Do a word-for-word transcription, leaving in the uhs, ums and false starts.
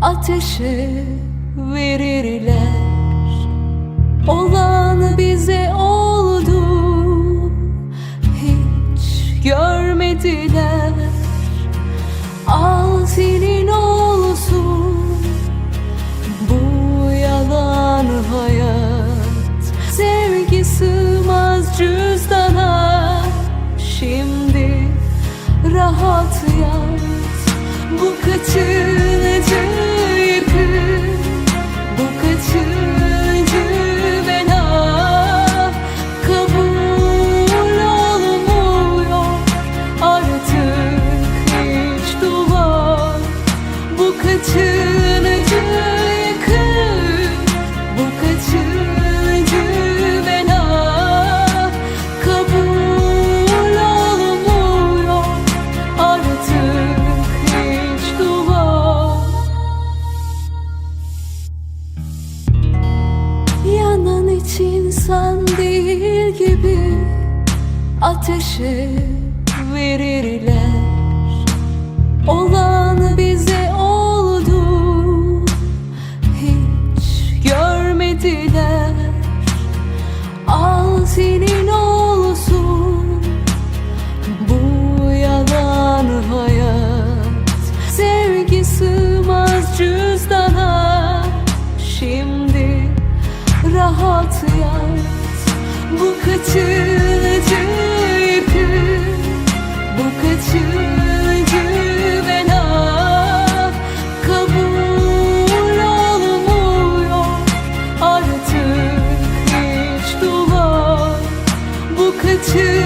آتشه وئریرلر. اولان بیزه اولدو، هئچ گؤرمه‌دیلر. آل سنین اولسون بو یالان حیات. سئوگی سیغماز جوزدانا، شیمدی راحات یات. بو کاچینجی یوخو، بو کاچینجی بلا؟ قبول اولمور آرتیق هئچ دعا. بو کاچینجی یوخو، بو کاچینجی بلا؟ قبول اولمور آرتیق هئچ دعا. یانان ایچ اینسان دئییل کیمی آتشه وئریرلر. اولان بیزه اولدو، هئچ گؤرمه‌دیلر. آل سنین اولسون بو یالان حیات. سئوگی سیغماز جوزدانا، شیمدی راحات یات. بو کاچینجی یوخو، بو کاچینجی بلا؟ قبول اولمور آرتیق هئچ دعا. بو کاچینجی